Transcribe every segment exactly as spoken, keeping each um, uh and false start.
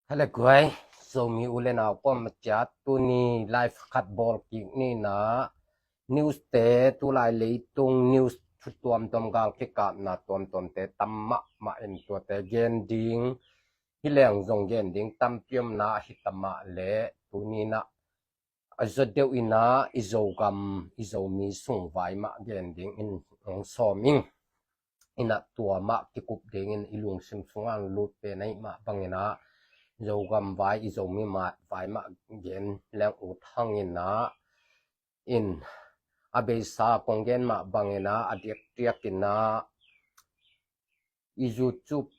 Kha le guai, Zomi u le nau kuamah ciat tuni live khat bawl kik ni na. News te, tulai leitung news thu tuamtuam, gal kikapna tuamtuamte tam mahmah in tuate gen ding. Hi leng zong gen ding tampi om na, hi ta mah le tuni na a zaw deuh in a i Zogam, i Zomi sung vai mah gen ding in hong sawm ing. In a tua mah kikup ding in i lungsim sungah lut pen ahih mah bangin a Zogam vai, i Zomi mah vai mah gen leng ut hang in a, in a beisa kong gen mah bangin a, a diakdiak in a i YouTube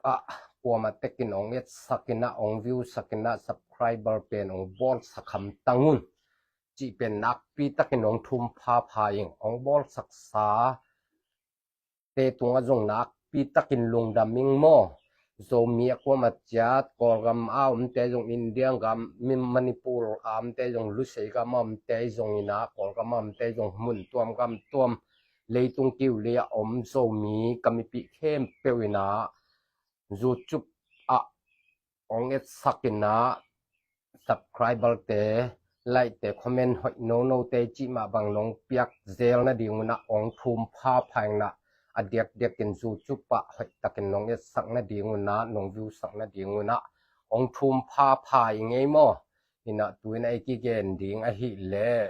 ah kuamah tekin hong etsak in a, hong view sak in a, subscriber pen hong bawlsak hamtang un cih pen nakpi takin hong thum phapha ing. Hong bawlsaksa te tungah zong nakpi takin lungdam ing maw. Zomi a kuamah ciat, Kawlgam a omte zong, India gam, Manipur a omte zong, Lusei gam a omte zong in a, Kawlgam a omte zong, mun tuam gam tuam, leitung kiu lei a om Zomi ka mipih khempeuh in a, YouTube ah hong etsak in a, subscriber te, like te, comment hoih nono te cih mah bang nong piak zel nading un a hong thum phapha ing na, a diakdiak in YouTube ah hoih takin nong etsak nading un a, nong view sak nading un a hong thum phapha ing ei maw. In a tu in a i kigen ding ahih leh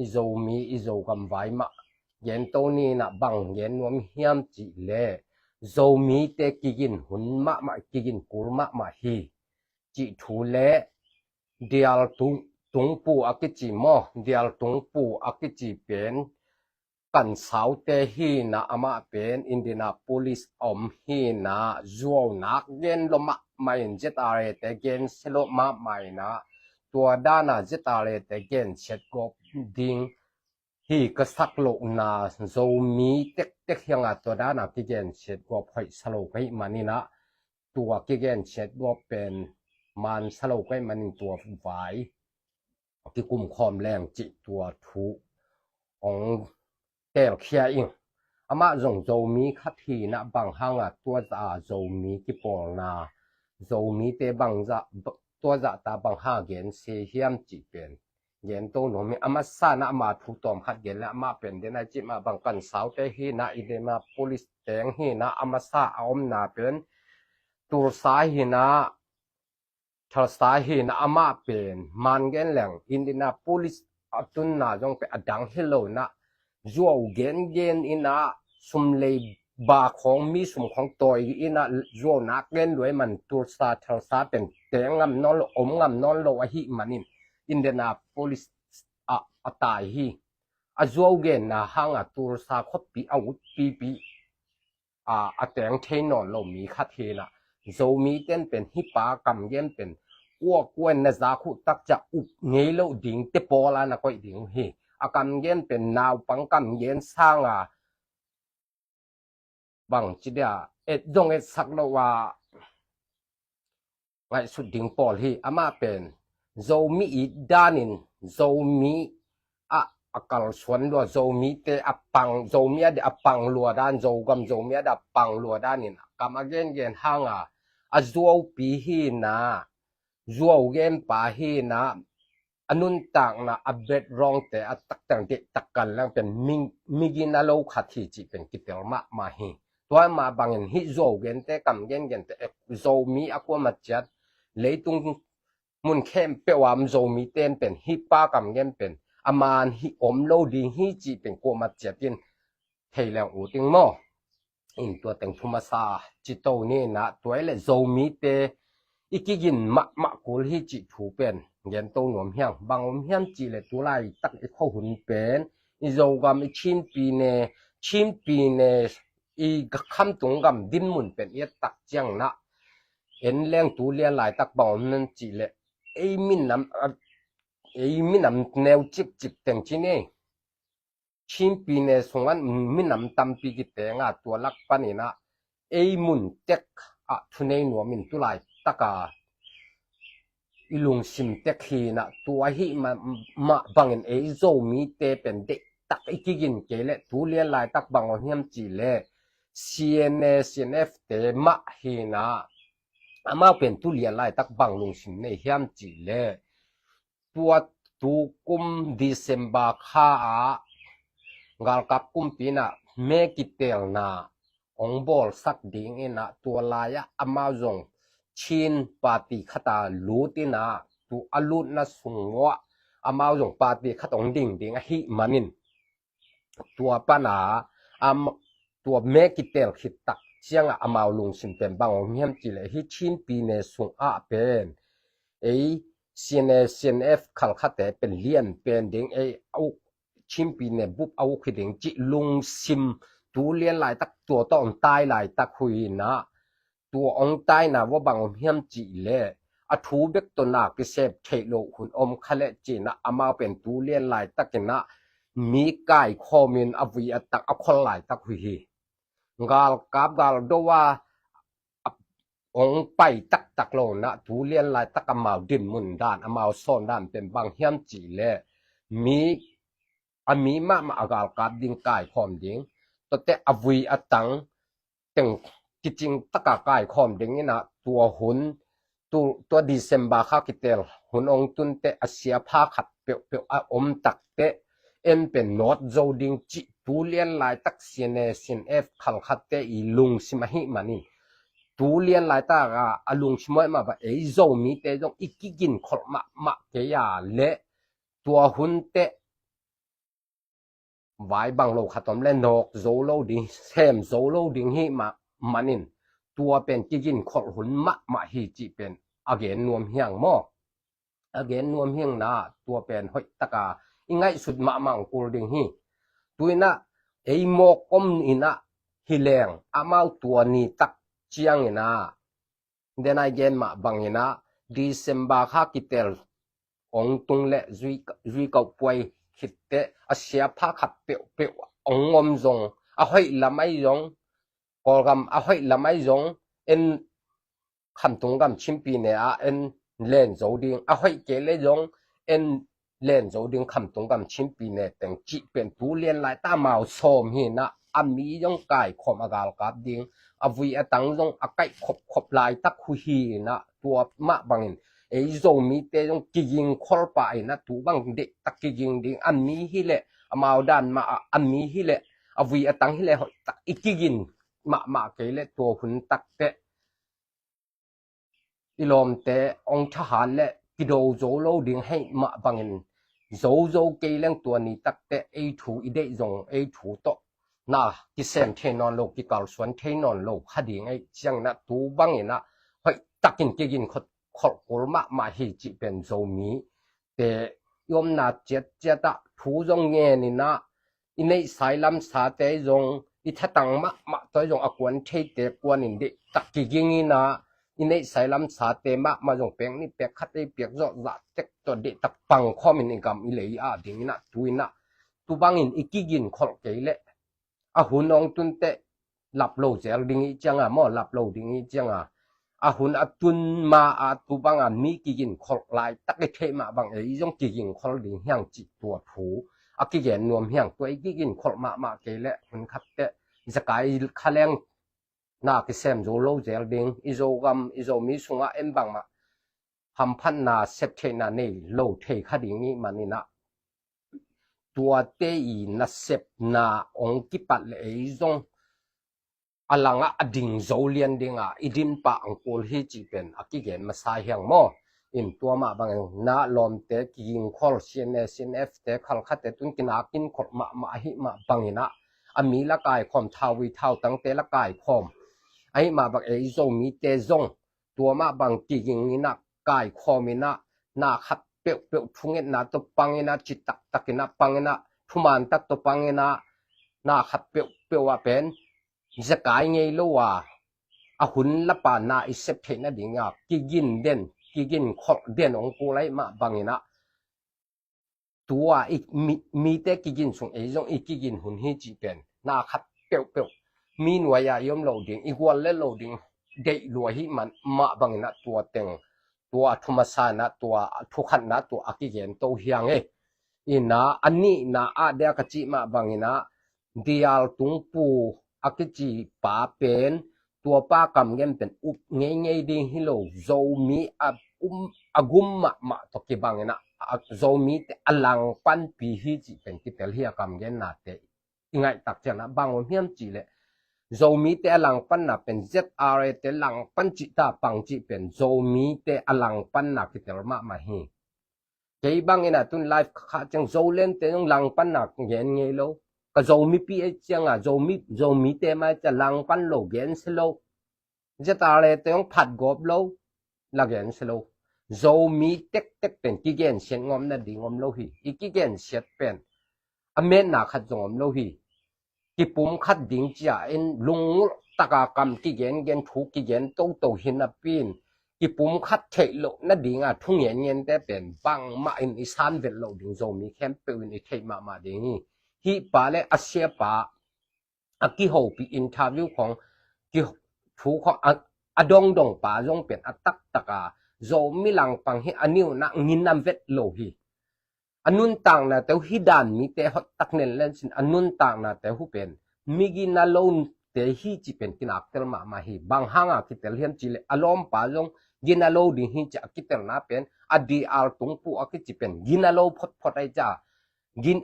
i Zomi, i Zogam vai mah gen to ni in a, bang gen nuam hiam cih leh Zomite kigin hun mahmah, kigin kul mahmah hi cih thu le Dial Tung, Tungpu a kici maw, Dial Tungpu a kici pen Kan Saute hi in a, amah pen Indianapolis a om hi in a, zuau nak gen lua mahmah in, Z R A te gensia lua mahmah in a, tua dan a Z R A te gensiat gawp ding hi ka sak lohna, Zomi tektek hi hang a tua dan a kigensiat gawp hoih sa lo ka hih man in a, tua kigensiat gawp pen man sa lo ka hih man in tua vai kikum khawm leng cih tua thu hong telkhia ing. Amah zong Zomi khat hi in a, bang hang a tua zah a Zomi kipawlna, Zomite bang zah, tua zah ta bang hang a gensia hiam cih pen gen to nuam hi. A masa in a ama thu tawm khat gen le, amah pen den a i cih mah bang Kan Saute hi in a, Indianapolis teng hi in a, a masa a omna pen Tulsa hi in a, Tulsa hi in a, amah pen man gen leng Indianapolis a tunna zong pen a dang hi lo in a, zuau gengen in a, sum lei ba khawng, mi sum khawng tawi in a, zuau nak gen lua ahih man Tulsa, Tulsa pen teng ngam nawn lo, om ngam nawn lo ahih man in Indianapolis ah a tai hi. A zuau genna hang a Tulsa khuapi a utpipi a, a teng thei nawn lo mi khat hi in a, Zomite in pen hih pa kam gen pen kua kua in na zak uh tak ciang up ngei loh ding te pawl a na koih ding uh hi. A kam gen pen naupang kam gen sang a, bang ci dia, et zong etsak lo a ngaihsut ding pawl hi. Amah pen Zomi it dan in, Zomi ah a kalsuan lua, Zomite a pang, Zomi a dia a pang lua dan, Zogam Zomi a dia a pang lua dan in kam a gengen hang a, a zuaupi hi in a, zuau genpa hi in a, a nuntakna, a background te a taktak deihtak kan leng pen mi, migina lo khat hi cih pen kitel mahmah hi. Tua mah bangin hih zuau gente, kam gengente, Zomi a kuamah ciat, leitung mun khempeuh a om Zomite in pen hih pa kam gen pen a man hih om lo ding hi cih pen kuamah ciat in thei leng ut ing maw. In tua teng thu masa ci to ni in a, tua i le Zomite i kigin mahmah kul hi cih thu pen gen to nuam hi hang. Bang om hiam cih le tu laitak i khuahun pen, i Zogam, i Chin pyine, Chin pyine, i khamtung gam dinmun pen i et tak ciang in a, en leng tu lian laitak bang om hiam cih le, ei minam, ei minam neu cikcik teng ci ni. Chin pyine sungah minam tampi kiteng a, tua lak panin a ei mun tek ah thunei nuam in tu laitak a i lungsim tek hi in a, tua ahih mah, mah bangin ei Zomite pen deihtak i kigin kei le tu lian laitak bang om hiam cih le C N A, C N F te mah hi in a, Amau pen tu lian laitak bang lungsim nei hiam cih leh, tua tukum December kha ah galkap kumpi in ah me kitelna hong bawlsak ding in ah, tua lai-ah amau zong Chin party khat ah lut in ah, tu a lutna sung uah amau zong party khat hong ding ding ahih manin, tua pan ah, am, tua me kitel khit tak ciangah amau lungsim pen bang hong hiam cih leh, hih Chin pyine sungah pen ei C N A, C N F khalkhate pen lian pen ding, ei a uk, Chin pyine bup a uk hi ding cih lungsim, tu lian laitak tua tawh hong tai laitak hui in ah, tua hong taina uah bang om hiam cih leh, a thu bek tawh na kisep theih loh hun om kha leh ci in ah, amau pen tu lian laitak in ah mi kaikhawm in a vui a tang a khol laitak hui hi. Galkap galdo a hong pai taktak lo in ah, tu lian laitak amau dinmun dan, amau sawn dan pen bang hiam cih leh, mi, a mi mahmah a galkap ding, kaikhawm ding, tuate a vui a tang teng kicing taka kaikhawm ding in ah, tua hun, tu, tua December kha kitel hun hong tun teh a sia pha khat peuhpeuh a om tak teh, en pen nawt zo ding cih tu lian laitak C N A, C N F khalkhate i lungsim ahih manin, tu lian laitak a, a lungsim hoih mah bang ei Zomite zong i kigin kholh mahmah kei a leh, tua hun teh vai bang lo khat om leh nawk zo lo ding, sem zo lo ding hi mah manin, tua pen kigin kholh hun mahmah hi cih pen a gen nuam hiang maw? A gen nuam hiang in ah, tua pen hoih taka i ngaihsut mahmah hong kul ding hi. Tu in ah ei mawk om in ah hi leng, amau tua ni tak ciang in ah, den a i gen mah bang in ah, December kha kitel hong tung leh zui, zui kauh puai khit teh a sia pha khat peuhpeuh hong om zong, a hoih lam ahi zong, Kawlgam a hoih lam ahi zong, en Khamtung gam Chin pyine ah en len zo ding, a hoih kei leh zong en len zo ding Khamtung gam Chin pyine teng cih pen tu lian laitak amau sawm hi in ah, a mi zong kaikhawm a galkap ding, a vui a tang zong a kaih khopkhop laitak hui hi in ah, tua mah bangin ei Zomite zong kiging kholpa in ah, tu bang deihtak kiging ding, a mi hi leh, amau dan mah ah a mi hi leh, a vui a tang hi leh hoih tak i kigin mahmah kei leh, tua hun tak teh i lawmte hong thahat leh kido zo lo ding hi mah bangin, zo zo kei leng tua ni tak teh ei thu i deih zong ei thu tawh na kisem thei nawn lo, kikalsuan thei nawn lo kha ding ahih ciangin ah, tu bangin ah hoih takin kigin kholh, kholh kul mahmah hi cih pen Zomite i omna ciatciat ah thu zong ngen in ah, i neihsa i lamsate zong, i thatang mahmah tawh zong a kuan theite kuan in deihtak kiging in ah, i neihsa i lamsate mahmah zong pek nih pek khat ei piak zawh zah tek tawh deihtak pang khawm in i gam i lei a ding in ah, tu in ah, tu bangin i kigin kholh kei leh, a hun hong tun teh lap lo zel ding i ciang a maw, lap lo ding i ciang a, a hun a tun ma a tu bang a mi kigin kholh laitak i theih mah bang ei zong kigin kholh ding hiang cih tua thu a kigen nuam hiang. Tua i kigin kholh mahmah kei leh hun khat teh zekai kha leng na kisem zo lo zel ding, i Zogam i Zomi sungah en bangmah hamphatna sep theihna nei lo thei kha ding ih manin ah, tuate i nasepna hong kipat leh ei zong a langah a ding zo lian ding a i din pah hong kul hi cih pen a kigen masa hiang maw? In tua mah bangin ah lawmte kiging khol, C N A, C N F te khalkhate tun kinakin khol mahmah ahih mah bangin ah, a mi la kaikhawm, thauvui thautangte la kaikhawm ahih mah bang ei Zomite zong tua mah bang kiging in ah kaikhawm in ah, na khat peuhpeuh thungetna tawh pang in ah, citaktak in ah pang in ah, thumantak tawh pang in ah, na khat peuhpeuh ah pen zekai ngei lo a, a hun lapa na i sep theih nading a kigin den, kigin kholh den hong kul ahih mah bangin ah, tua i mi, mite kigin sung ei zong i kigin hun hi cih pen na khat peuhpeuh mi nuai-a i om lo ding, i guallel lo ding deih lua hi mah bangin ah tua teng, tua a thu masa in ah, tua a thu khatna tua a kigen to hiang e. In ah a nihna ah dia ka cih mah bangin ah, Dial Tung Pu a kici pa pen tua pa kam gen pen up ngeingei ding hi lo, Zomi a, um, a gum mahmah tawh kibangin ah, a, Zomite a langpanpi hi cih pen kitel hi a kam gennate i ngaihtak ciangin ah bang om hiam cih leh Zomite a langpanna pen Z R A te langpan cih ta pang cih pen Zomite a langpanna kitel mahmah hi. Kei bangin ah tun live ka khah ciang Zolandte zong langpanna gen ngei lo. Ka Zomi pi ei ciang a Zomi, Zomite mai ciang langpan lo, gensia lo. Z R A te zong phat gawp lo, la gensia lo. Zomi tektek pen kigensiat ngawm nading om lo hi. I kigensiat pen a metna khat zong om lo hi. Kipumkhat ding cia in lungngulh taka kam kigengen, thu kigen toto hi napi in kipumkhat theih loh nadinga thu ngengente pen bangmah in i san vet loh ding, Zomi khempeuh in i theih mahmah ding hi. Hih pa le a siapa a kihopih interview khawng ki, thu khawng a, a dongdong pa zong pen a taktaka Zomi langpang hi a niuna nginam vet lo hi. A nuntaknate uh hih dan mite hoihtak nen lensin a nuntaknate uh pen mi gina lote hi cih pen kinaktel mahmah hi. Bang hanga kitel hiam cih leh a lawmpa zong gina lo ding hi cih a kitelna pen a D R Tungpu a kici pen gina lo photphot ai ca gin,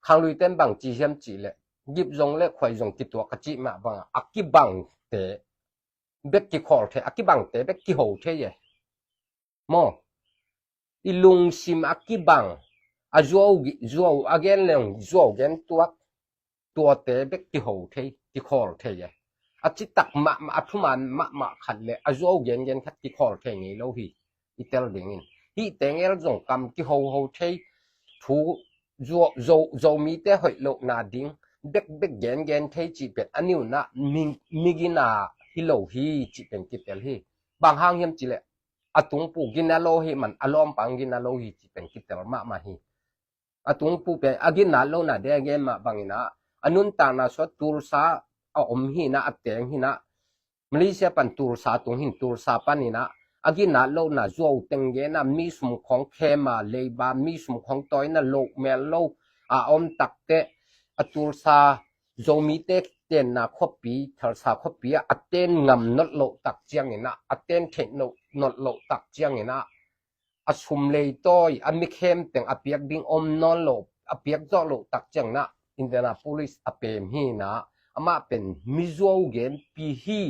khangluite in bang ci hiam cih leh gip zong le khuai zong kituak ka cih mah banga a kibangte bek kikhawl thei, a kibangte bek kiho thei e. Maw, i lungsim a kibang, a zuau, zuau a gen leng zuau gen tuak, tuate bek kiho thei, kikhawl thei e. A citak mahmah, a thuman mahmah khat le a zuau gengen khat kikhawl thei ngei lo hi. I tel dingin hih tengel zong kam kihoho thei, thu Zo, Zo, Zomite hoih lohna ding bekbek gengen thei cih pen a niuna mi, mi gina hi lo hi cih pen kitel hi. Bang hang hiam cih leh a Tungpu gina lo hi man a lawmpa gina lo hi cih pen kitel mahmah hi. A Tungpu pen a ginat lohna dei a gen mah bangin ah a nuntakna sua Tulsa a om hi in ah a teng hi in ah Malaysia pan Tulsa tung hin Tulsa panin ah a ginat lohna zuau teng gen ah mi sum khawng khem a leiba mi sum khawng tawina loh mel lo a om takteh a Tulsa Zomite tenna khuapi Tulsa khuapi ah a ten ngam not loh tak ciangin ah a ten theih not loh tak ciangin ah a sum leitawi a mi khem teng a piak ding om nawn lo, a piak zawh loh tak ciangin ah Indianapolis a pem hi in ah amah pen mi zuau genpi hi.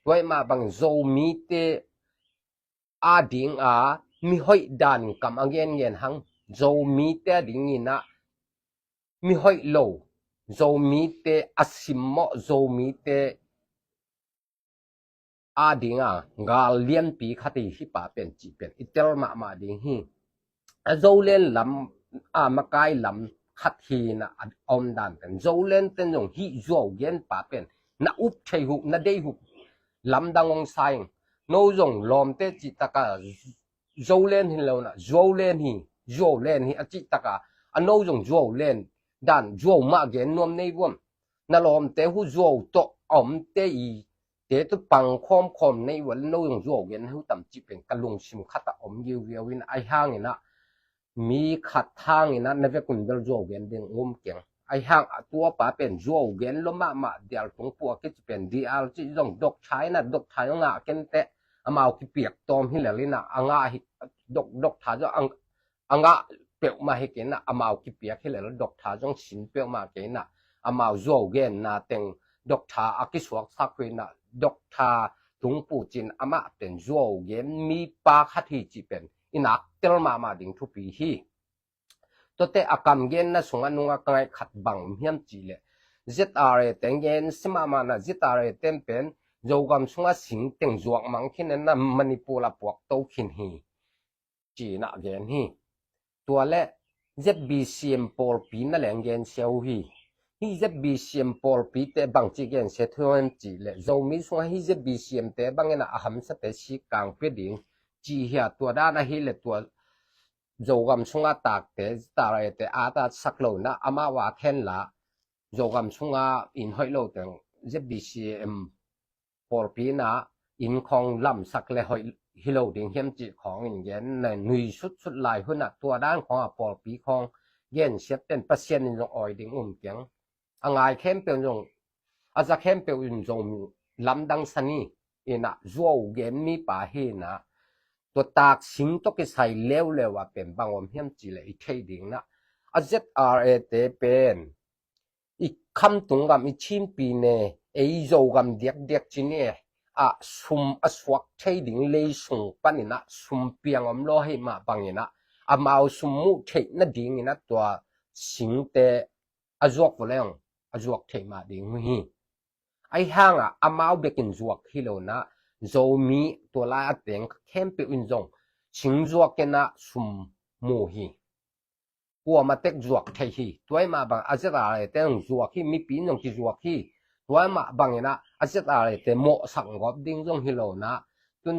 Tua ahih mah bang Zomite adinga mi hoih dan kam a gengen hang, Zomite adingin ah mi hoih lo, Zomite a simmawh, Zomite adinga gal lianpi khat hi hih pa pen cih pen i tel mahmah ding hi. A Zoland lam a makai lam khat hi in ah a om dan pen Zoland ten zong hih zuau genpa pen na up thei uh, na dei uh lamdang hong sa ing. No zong lawmte cih taka Zoland hi lo in ah Zuauland hi, Zuauland hi a cih taka a no zong Zuauland dan zuau mah gen nuam nei vuam. Na lawmte uh zuau tawh a omte i te tu pang khawmkhawm nei uh a le no zong zuau gen uh tam cih pen ka lungsim khat a om giugiau in ah ahi hangin ah mi khat hangin ah na vekun bel zuau gen ding um keng. Ahi hang a tua pa pen zuau gen lo mahmah dial Tungpu a kici pen dial cih zong dok tha in ah dok tha zong ngah kenteh amau kipiak tawm hi lel in ah a ngah hi dok, dok tha zong a ngah peuhmah hi kei in ah amau kipiak hi lel dok tha zong sin peuhmah kei in ah amau zuau genna teng dok tha a kisuaksak uh in ah dok tha Tungpu cin amah pen zuau gen mi pa khat hi cih pen i nak tel mahmah ding thupi hi. Tuate a kam genna sungah nungah ka ngaih khat bang hiam cih leh Z R A teng gen si mahmah in ah Z R A ten pen Zogam sungah sing teng zuak mang khin in ah Manipur a puak to khin hi ci in ah gen hi. Tua le Z B C M pawlpi na leng gen sia uh hi. Hih Z B C M pawlpite bangci gen sia thuam cih leh Zomi sungah hih Z B C M te bangin ah a hamsate sik kang pia ding ci hi a, tua dan ahi leh tua Zogam sungah takte Z R A te a tatsak lo in ah amau a khen la Zogam sungah inn hoih lo teng Z B C M pawlpi in ah inn khawng lamsak le hoih hi lo ding hiam cih khawng in gen na nui sutsut lai hun ah tua dan khawng a pawlpi khawng gensiat ten Pasian in zong awi ding um keng. A ngai khempeuh in zong a za khempeuh in zong lamdang sani inah zuau gen mipa hi inah, tua taksing tawh kisai leuleu ah pen bang om hiam cih leh i theih ding inah, a Z R A te pen i khamtung gam, i Chinpi ne, ei Zogam diakdiak ci ni e, ah sum a suak thei ding lei sung pan inah sum piang om lo hi mah bang inah, amau sum muh theih nading inah tua singte a zuak vua leng a zuak theih mah ding hi. Ahi hangah amau bekin zuak hi lo inah, Zomi tua lai a teng khempeuh in zong sing zuak inah sum mu hi. Kuamah tek zuak thei hi. Tua ahih mah bang a Z R A te zong zuak hi, mipi in zong kizuak hi. Tua ahih mah bang inah a Z R A te mawhsak gawp ding zong hi lo inah, tun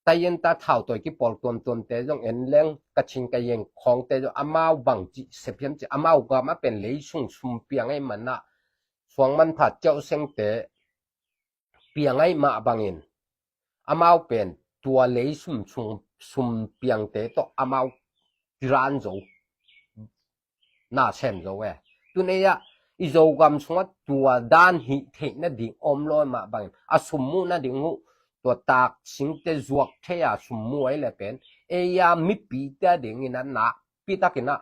taiyenta thautawi kipawl tuamtuamte zong en leng, Kachin Kayin khawngte zong amau bang cih sep hiam cih, amau gam a pen lei sung sum piang ahih manah suang manpha ciauh sengte piang ahih mah bangin amau pen tua lei sum sung sum piangte tawh amau kiran zo, na sem zo e. Tun ei ah i Zogam sungah tua dan hih theih nading om lo mah bangin a sum muh nading uh tua taksingte zuak thei a sum muh ahih leh pen ei ah mipite ading inah nakpi tak inah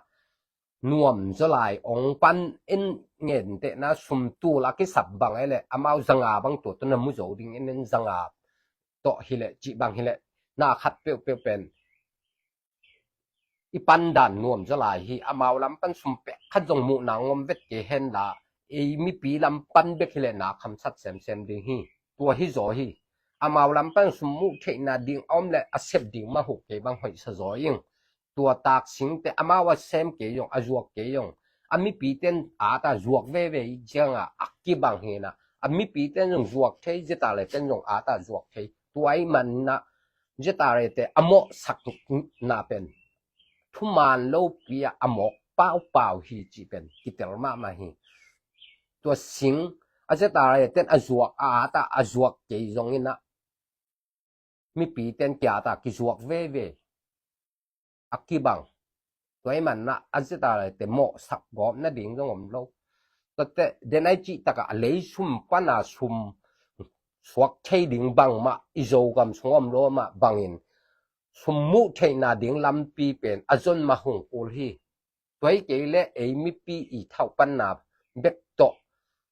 nuam zaw lai ong pan in ngentehna sum tul a kisap bang ahih leh amau zanga bang tua tawh na mu zo ding in, in zanga tawh hi leh cih bang hi leh na khat peuhpeuh pen i pandan nuam zaw lai hi. Amau lam pan sum pek khat zong muhna ngom vet kei hen la, ei mipi lam pan bek hi leh na khamsat semsem ding hi. Tua hi zaw hi. Amau lam pan sum muh theihna ding a om leh a sep ding mah uh kei bang hoihsa zaw ing. Tua taksingte amau a sem kei zong, a zuak kei zong, a mipite in at a zuak veve i ciangah a kibang hi inah, a mipite in zong zuak thei, Z R A te in zong at a zuak thei. Tua ahih manah Z R A te a mawhsakna pen thuman lopi ah a mawk paupau hi cih pen kitel mahmah hi. Tua sing a Z R A te in a zuak, a at a, a zuak kei zong inah mipite in ki-at a kizuak veve, a kibang. Tua ahih manah a Z R A te mawhsak gawp nading zong om lo. Tuate den ai cih takah a lei sum pana sum suak thei ding bangmah i Zogam sung om lo mah bangin sum muh theihna ding lampi pen a zon mah hong kul hi. Tua hi kei leh ei mipi i thauhpanna bek tawh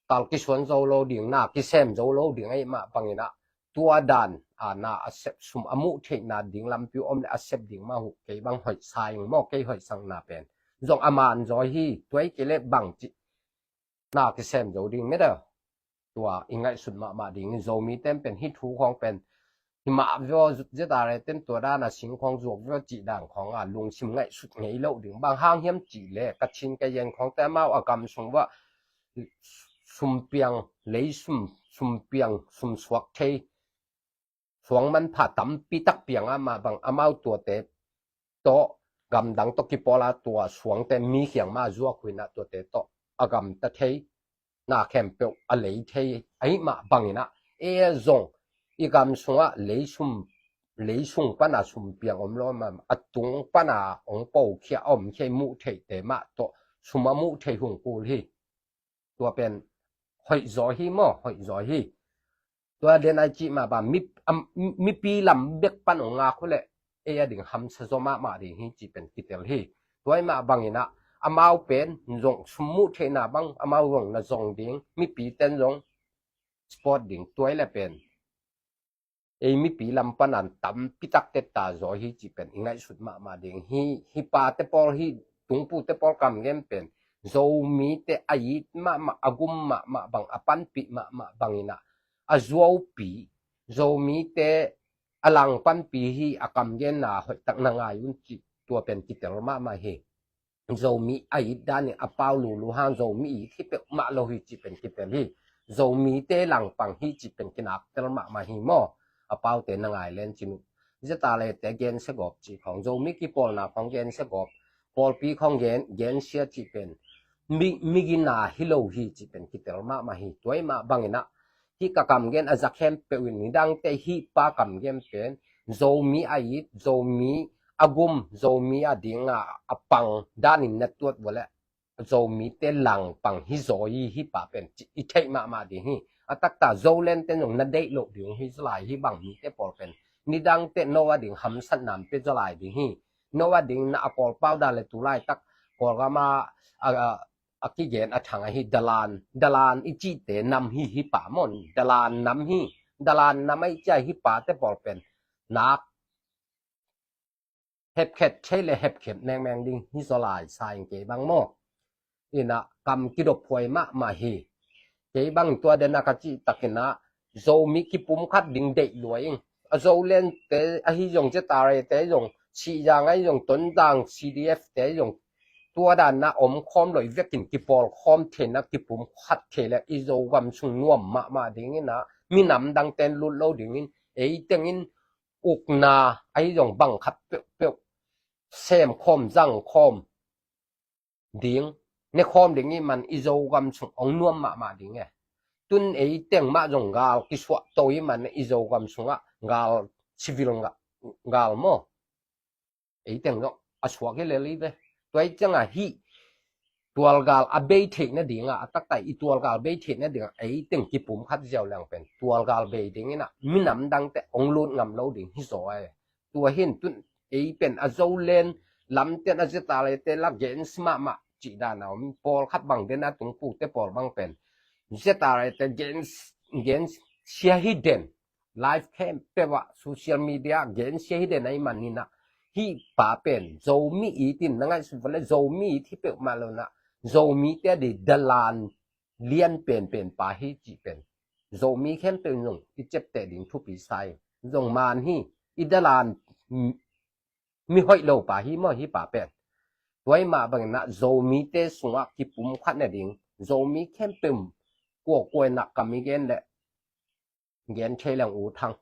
kal kisuan zo lo ding, na kisem zo lo ding ahih mah bang inah, tua dan a na a sep, sum a muh theihna ding lampi om leh a sep ding mah uh kei bang hoihsa ing maw, kei hoihsakna pen zong a man zaw hi. Tua hi kei leh bang cih na kisem zo ding mete. Tua i ngaihsut mahmah ding in, Zomite in pen hih thu khawng pen hi mah vua, Z R A te in tua dan a sing khawng zuak vua cih dan khawng a lungsim ngaihsut ngei loh ding. Bang hang hiam cih leh Kachin Kayin khawngte amau a gam sung vua sum piang, lei sum, sum piang, sum suak thei, suang manpha tampi tak piang a mah bang amau tuate tawh gamdang tawh kipawl a tua suangte mi khiang mah zuak uh inah tuate tawh a gamta thei, na khempeuh a lei thei ahih mah bang inah, ei zong i gam sungah lei sum, lei sung pana sum piang om lo mah, a tung pana ong po khia a om khia i muh theihte mah tawh sum a muh thei hong kul hi. Tua pen hoih zaw hi maw, hoih zaw hi. Tua den ai cih mah bang mi, am, mipi lam bek pan ong ngak uh leh ei ading hamsa zaw mahmah ding hi cih pen kitel hi. Tua ahih mah bang inah amau pen zong sum muh theihna bang amau zong na zong ding, mipite in zong support ding. Tua hi leh pen ei mipi lam panin tampi tak tetta zaw hi cih pen i ngaihsut mahmah ding hi. Hih pate pawl, hih tungpute pawl kam gen pen Zomite a it mahmah, a gum mahmah bang, a panpih mahmah bang inah a zuaupi, Zomite a langpanpi hi. A kam genna hoihtak na ngai un cih tua pen kitel mahmah hi. Zomi a it danin a pau lulu hang Zomi it hi peuhmah lo hi cih pen kitel hi. Zomite langpang hi cih pen kinaktel mahmah hi maw. A paute na ngai len cin uh. Z R A te gensia gawp cih khawng, Zomi kipawlna khawng gensia gawp, pawlpi khawng gen, gensia cih pen mi, migina hi lo hi cih pen kitel mahmah hi. Tua ahih mah bang inah hih ka kam gen a za khempeuh in, nidangte hih pa kam gen pen Zomi a it, Zomi a gum, Zomi a dinga a pang danin na tuat vua leh Zomite langpang hi zaw hi, hih pa pen cih i theih mahmah ding hi. A taktak Zoland ten zong na deih loh ding hi zaw lai hi bang mite pawl pen. Nidang te no a ding hamsat nam pe zaw lai ding hi. No a ding na a Kawlpau dan le tu laitak Kawlgam a, a, a, a kigen a thang ahi dalan, dalan i cihte nam hi hi pa maw. Dalan nam hi, dalan nam a i cih a hi pa te pawl pen. Nak hepkhet thei le hepkhet mengmeng ding hi zaw lai sa ing kei bang maw. Ina kam kidop huai mahmah hi. Kei bang tua den a ka cih takin a Zomi kipumkhat ding deih lua ing. A Zoland te ahi zong, Zetare te zong, Sihzang ahi zong, Tonzang C D F te zong, tua dan a om khawm lo i vekin kipawl khawm thei na kipumkhat thei le i Zogam sung nuam mahmah ding ina minam dang ten lut lo dingin ei tengin ukna ahi zong bang khat peuhpeuh sem khawm, zang khawm ding, ne khawm ding i man i Zogam sung ong nuam mahmah ding e. Tun ei teng mah zong gal kisuah to i man i Zogam sungah gal civil nga-, gal maw. Ei teng zong a suak hi lel i ve. Tua i ciangah hih tualgal a bei theih nadingah, a taktak i tualgal bei theih nadingah ei teng kipumkhat ziau leng pen tualgal bei ding ina minam dangte ong lut ngam lo ding hi zaw e. Tua hin tun ei pen a Zoland lamten a Zetare te la gen si mahmah cih dan a om, pawlkhat bang den a tungpukte pawl bang pen Zetare te gen, gen sia hi den. Live khempeuh ah social media gensia hi den a i man ina hih pa pen Zomi it in na ngaihsut vale Zomi it hi peuhmah lo na Zomite a di dalan lian penpen pa hi cih pen Zomi khempeuh in zong i ciapteh ding thupi sa hi. Zong man hi i dalan mi hoih lo pa hi maw hih pa pen. Tua i mah bangin ah Zomite sungah kipumkhat nading Zomi khempeuh kuakua in ah kam i gen le gen thei leng u thang.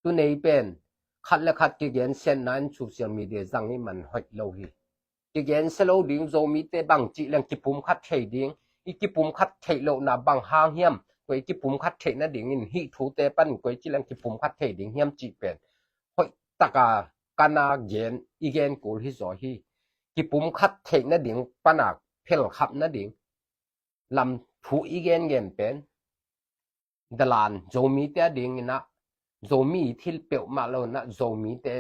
Tu nei pen khat le khat kigen siatna in social media zang i man hoih lo hi. Kigen sia lo ding Zomite bang cih leng kipumkhat thei ding, i kipumkhat theih lohna bang hang hiam, koi kipumkhat theih nadingin hih thute pan koi cih leng kipumkhat thei ding hiam cih pen hoih taka kana gen i gen kul hi zaw hi. Kipumkhat theih nading pana phelkhap nading lam thu i gengen pen dalan Zomite a dingin ah Zomi thil peuhmah lo in ah Zomite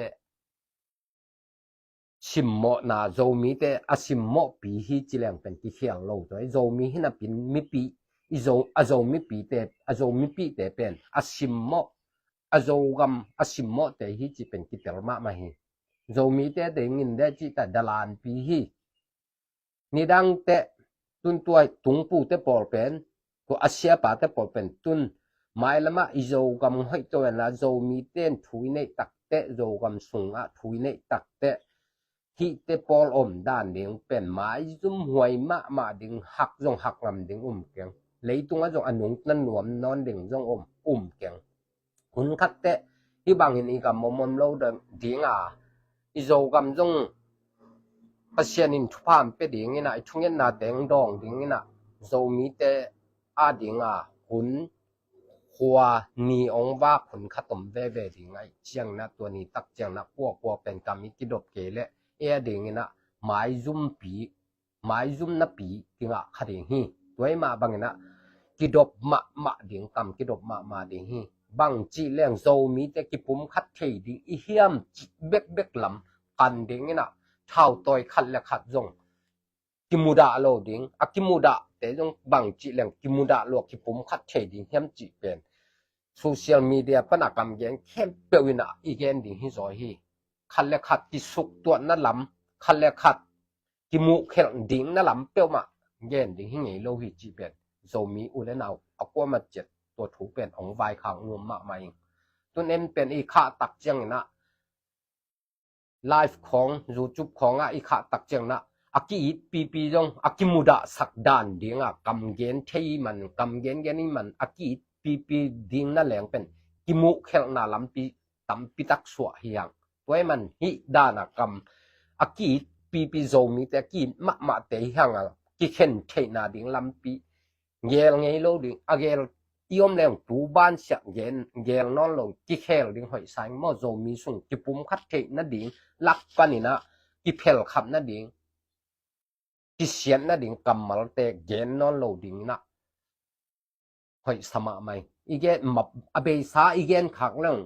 simmawhna Zomite a simmawhpi hi ci leng pen kikhial lo tua i Zomi hi napin mipi i Zo, a Zomipite, a Zomipite pen a simmawh, a Zogam a simmawhte hi ci pen kitel mahmah hi. Zomite dingin de cih ta dalanpi hi. Nidangte tun tua tungpute pawl pen, tua a siapate pawl pen tun mailamah i Zogam hoih to en la Zomite in thu i neih takte, Zogam sungah thu i neih takte hihte pawl om dan ding pen maizum huai mahmah ding, hak zong hak ngam ding um keng. Leitungah zong a nungta nuam nawn ding zong om, um keng. Hun khatte hih bangin i gam om om lo ding a, i Zogam zong Pasian in thupha pia ding in ah, i thungetna teng dawng ding in ah, Zomite a ding a hun khua ni ong vak hun khat om veve ding a, i ciangin ah tua ni tak ciangin ah kuakua pen kam i kidop kei leh e a ding in ah maizumpi, maizumnapi kingah kha ding hi. Tua i mah bangin ah kidop mahmah ding, kam kidop mahmah ding hi. Bang cih leng Zomite kipumkhat thei ding i hiam cih bekbek lam kan ding in ah thautawi khat le khat zong kimudah lo ding, a kimudahte zong bang cih leng kimudah lo kipumkhat thei ding hiam cih pen social media pana kam gen khempeuh in ah i gen ding hi zaw hi. Khat le khat kisuktuahna lam, khat le khat kimuhkhelh dingna lam peuhmah gen ding hi ngei lo hi cih pen Zomi u le nau a kuamah ciat tua thu pen ong vaikhak nuam mahmah ing. Tun en pen i khah tak ciangin ah live khawng, YouTube khawngah i khah tak ciangin ah a ki-it pipi zong a kimudahsak dan dingah kam gen thei i man, kam gengen i man a ki-it pipi ding na leng pen kimuhkhelhna lampi tampi tak suah hi hang. Tua i man hih dana kam a ki-it pipi Zomite a ki-it mahmahte hi hang a kikhen theihna ding lampi gel ngei lo ding, a gel i om leng tu bansiah gen, gel nawn lo kikhel ding hoih sa ing maw. Zomi sung kipumkhat theih nading lak panin ah kiphelkhap nading, kisiat nading kammalte gen nawn lo ding in ah hoih sa mahmah hi. I gen mah, a beisa i gen khak leng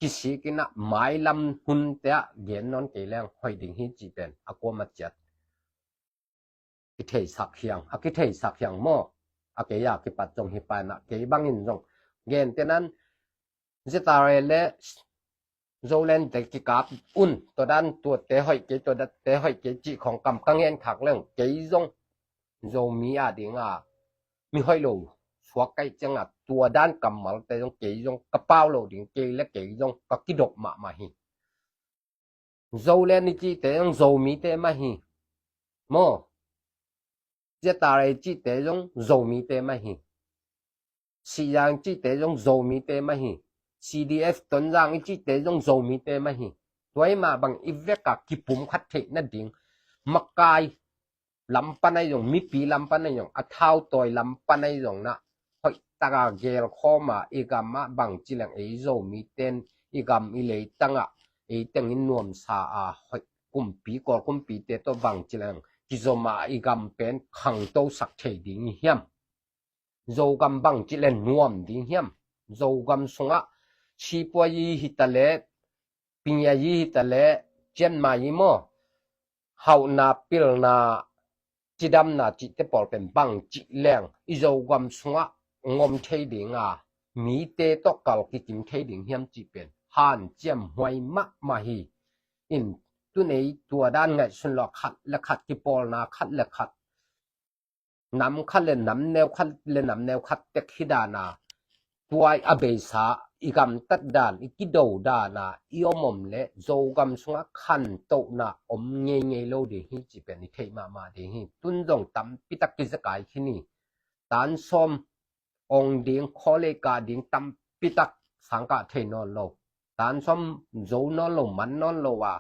kisik in ah mailam hunte ah gen nawn kei leng hoih ding hi cih pen a kuama ciat kitheisak hiang, a kitheisak hiang maw. A kei a kipat zong hi pa in ah kei bangin zong gen tenan ZRA le Zoland te kikap un, tua dan tuate hoih kei, tua dan te hoih kei cih khong kam ka ngen khak leng kei zong Zomi a ding a mi hoih lo suak kaih ciang a tua dan kammalte zong kei zong ka pau lo ding, kei le kei zong ka kidop mahmah hi. Zoland i cihte zong Zomite mah hi. Maw, ZRA i cihte zong Zomite mah hi. Siyang i cihte zong Zomite mah hi. CDF Tonzang i cihte zong Zomite mah hi. Tua i mah bang i vek a kipum khat theih nading makai lam pan ahi zong, mipi lam pan ahi zong, a thautawi lam pan ahi zong na hoih taka gelkhawm a, i gam ah bangci leng ei Zomiten i gam i leitang ah ei teng in nuamsa a hoih kumpi, Kawl kumpite tawh bangci leng kizom a i gam pen khangtosak thei ding i hiam? Zogam bangci le nuam ding hiam? Zogam sungah Sipuayi hi ta le, Pinyayi hi ta le, Cianmayi maw, hauhna, pilna, cidamna cihte pawl pen bangci leng i Zogam sungah ngom thei ding a, mite tawh kal kikim thei ding hiam cih pen hanciam huai mahmah hi. In, tun ei tua dan ngaihsun lo, khat le khat kipawlna, khat le khat nam khat le nam neu, khat le nam neu khat tek hi dan a, tua a beisa i gamtat dan, i kido dan a i om om le Zogam sungah khantohna om ngeingei lo ding hi cih pen i theih mahmah ding hi. Tun zong tampi tak kizekai khin hi. Tan sawm ong ding, khawlei kah ding tampi tak sangkah thei nawn lo, tan sawm zo nawn lo, man nawn lo a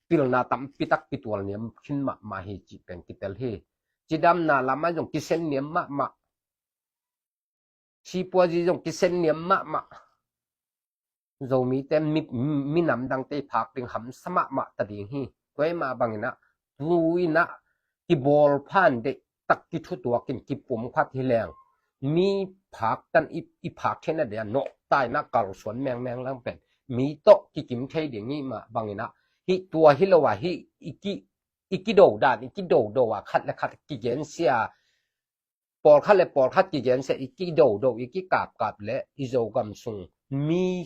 pilna tampi tak kitual niam khin mahmah hi cih pen kitel hi. Cidamna lamah zong kisen niam mahmah, Sipuayi zong kisen niam mahmah. Zomite mi, minam dangte i phak ding hamsa mahmah ta ding hi. Tua i mah bangin ah tu in ah kibawl phan deih tak kithutuak in kipum khat hi leng, mi phak tan i, i phak theihna dia nawhta in ah kalsuan mengmeng lang pen mi tawh kikim thei ding i mah bangin ah, hih tua hi lo a, hih i ki, i kido dan, i kidodo a, khat le khat kigensia, pawlkhat le pawlkhat kigensia, i kidodo, i kikapkap le i Zogam sung mi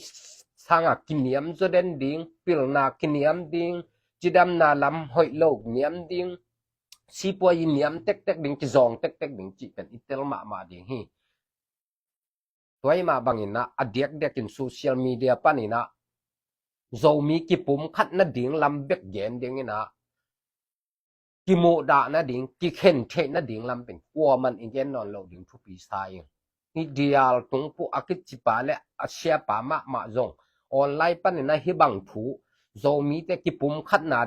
sanga kiniam zaw den ding, pilna kiniam ding, cidamna lam hoih lo niam ding, Sipuayi niam tektek ding, kizawng tektek ding cih pen i tel mahmah ding hi. Tua i mah bangin ah a diakdiakin social media panin ah Zomi kipum khat nading lam bek gen dingin ah kimuhdah nading, kikhen theih nading lam pen kuaman i gen nawn lo ding thupi sa ing. Hih dial tungpuh a kicipa le a siapa mahmah zong online panin ah hih bang thu, Zomite kipum khatna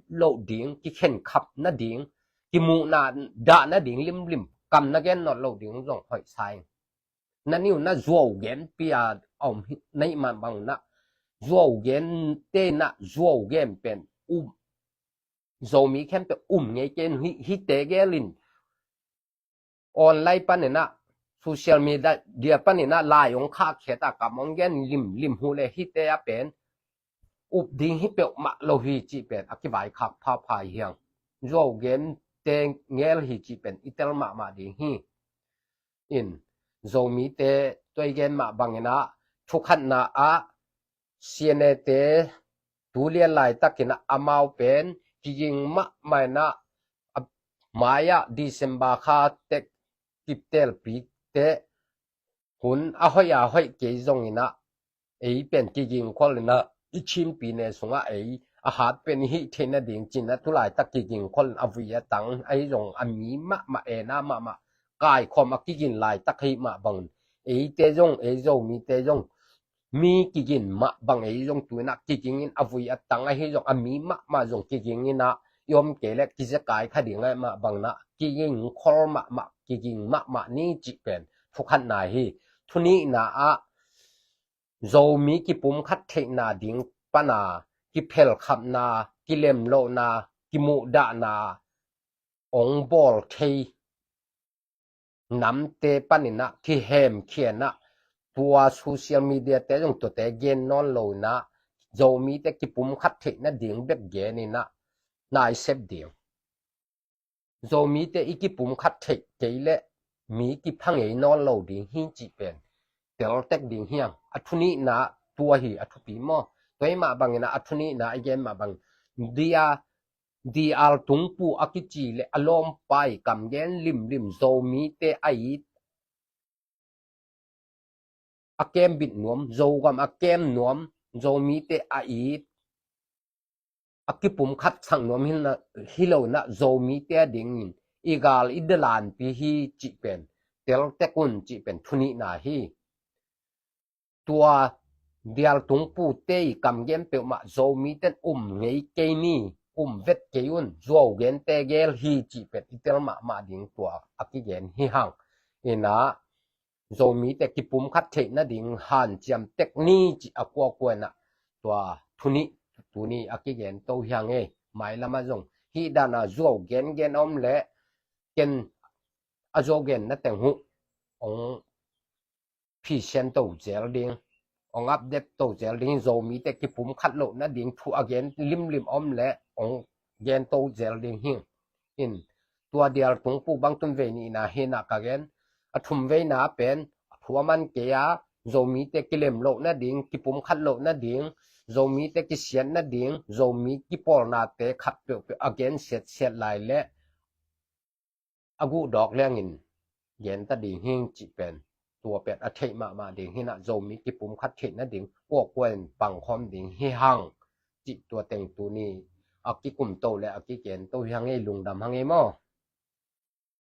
loh ding, kikhen khap nading, kimuhna dah nading limlim kam na gen nawn lo ding zong hoih sa ing. Na niu na zuau gen pia a om hi, na i man bang na zuau gen te na zuau gen pen um, Zomi khempeuh um ngei ken hi, hite gelin online panin ah, social media panin ah lai ong khakhiat a kam ong gen limlim hu le hite a pen up ding hi peuhmah lo hi cih pen a kivaikhak phapha hiang. Zuau gen te ngel hi cih pen i tel mahmah ding hi. In, Zomite tua i gen mah bangin ah, thukhatna ah C N A te tu lian laitakin ah amau pen kiging mahmah in ah, a mai ah December kha tek kiptelpite hun a hoih a hoih kei zongin ah ei pen kiging khol in ah, i Chin pyine sungah ei a hat pen i hih theih nading cin ah tulaitak kiging khol in a vui a tang ahi zong a mi mahmah, ena mahmah, kaikhawm a kigin laitak ahi mah bangin eite zong, ei Zomite zong mi kigin mah bang ei zong tu in ah kiging in a vui a tang ahi zong a mi mahmah zong kiging in ah i om kei le kizekai kha ding ahi mah bang in ah kiging khol mahmah, kiging mahmah ni cih pen thukhatna hi. Thunihna ah Zomi kipum khat theihna ding pana kiphelkhapna, kilemlohna, kimuhdahna ong bawl thei namte paninah kihemkhianah tua social media te zong tuate gen nawn loinah Zomite kipumkhat theih nading bek geninah naisep ding. Zomite i kipumkhat theih kei leh mi kiphangei nawn lo ding hi cih pen teltek ding hiang. A thunihna tua hi a thupi maw? Tua hi mah banginah a thunihna i gen mah bang dia dial tungpu a kici le a lawmpa i kamgen limlim Zomite a it a kembit nuam, Zogam a kem nuam, Zomite a it a kipumkhat sak nuam hi lo inah Zomite a dingin i gal i dalanpi hi cih pen teltek un cih pen thunihna hi. Tua dial tungpute i kamgen peuhmah Zomiten um ngei kei ni, um vet kei un, zuau gente gel hi cih pen i tel mahmah ding tua a kigen hi hang. Inah Zomite kipumkhat theih nading hanciam tek ni cih a kuakuanah tua thunih tuni a kigen to hiang ei. Mailamah zong hih dana zuau gengen a om leh ken a zuau genna teng huh ong phisian to zel ding, ong update to zel ding, Zomite kipumkhat loh nading thu a gen limlim om leh ong gen to zel ding hing. In tua dial tungpu bang tun vei nihna hinah ka gen. A thum veina pen a thu a man kei a, Zomite kilem loh nading, kipumkhat loh nading, Zomite kisiat nading, Zomi kipawlnate khat peuhpeuh a gen siatsiat lai leh a guhdawk liangin genta ding hing cih pen tua pen a theih mahmah ding hinah Zomi kipumkhat theih nading kuakuan pangkhawm ding hi hang cih tua teng tuni a kikumto le a kikento hi hang ei. Lungdam hang ei maw?